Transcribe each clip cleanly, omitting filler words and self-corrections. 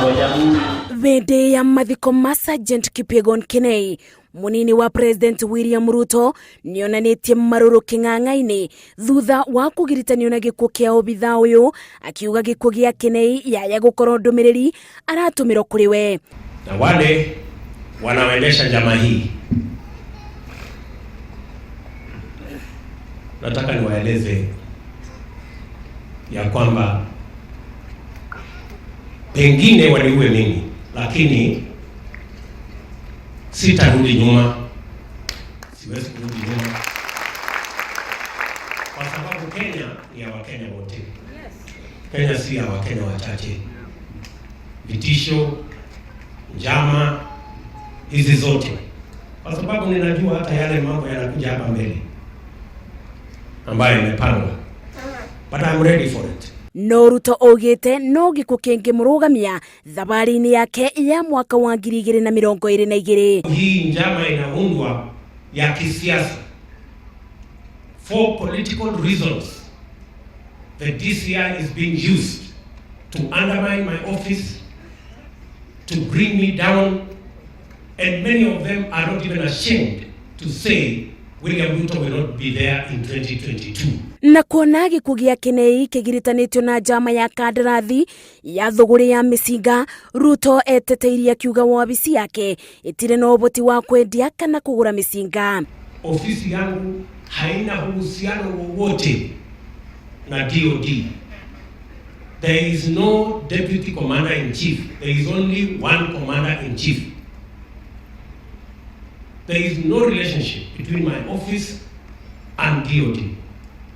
Wa Jamhuri. Hĩndĩ ya mathiko ma Sergeant Kipyegon Kenei, munini wa President William Ruto nĩonanĩtie marũrũ kĩng'ang'a-inĩ thutha wa kũgiritanio na gĩkuũ kĩa obitha ũyũ, akiuga gĩkuũ gĩa Kenei yaya gũkorwo ndũmĩrĩri aratũmĩrwo kũrĩ we. Na wale wanaoendesha njama hii, nataka niwaeleze ya kwamba pengine waniue mimi, lakini sitarudi nyuma, siwezi kurudi nyuma kwa sababu Kenya ni ya Wakenya wote. Kenya si ya Wakenya wachache. Vitisho, njama hizi zote, kwa sababu ninajua hata yale mambo yanakuja hapa mbele ambayo imepangwa, but I'm ready for it. No Ruto augĩte no gĩkuũ kĩngĩmũrũgamia thabarĩ-inĩ yake ya mwaka wa 2022. Hii njama inaundwa ya kisiasa for political reasons. The DCI is being used to undermine my office, to bring me down, and many of them are not even ashamed to say William Ruto will not be there in 2022. Na kuona gĩkuũ gĩa Kenei kĩgiritanĩtio na njama ya kandarathi ya thũgũrĩ ya mĩcinga, Ruto eteteirie akiuga wabici yake ĩtirĩ na ũhoti wa kwendia kana kũgũra mĩcinga. Ofisi yangu haina uhusiano wowote na DOD. There is no deputy commander in chief. There is only one commander in chief. There is no relationship between my office and DOD.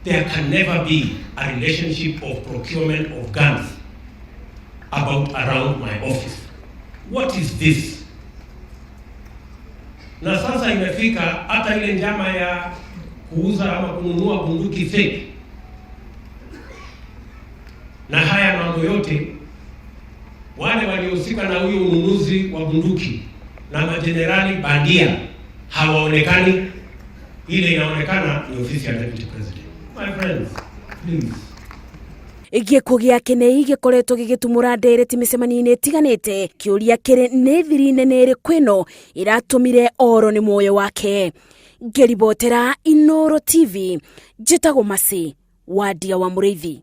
There can never be a relationship of procurement of guns about around my office. What is this? Na sasa imefika hata ile njama ya kuuza ama kununua bunduki fake na haya mambo yote, wale waliohusika na huyo ununuzi wa bunduki na majenerali bandia hawaonekani. Ile inaonekana ni ofisi ya deputy president. My friends, please. Gĩkuũ gĩa Kenei gĩkoretwo gĩgĩtumũra ndereti mĩcemanio-inĩ ĩtiganĩte. Kĩũria kĩrĩ nĩ thiri nene ĩrĩkũ ĩno ĩratũmire oro nĩ muoyo wake. Ngĩribotera Inoro TV, njĩtagwo Masi Wadia wa Mũrĩithi.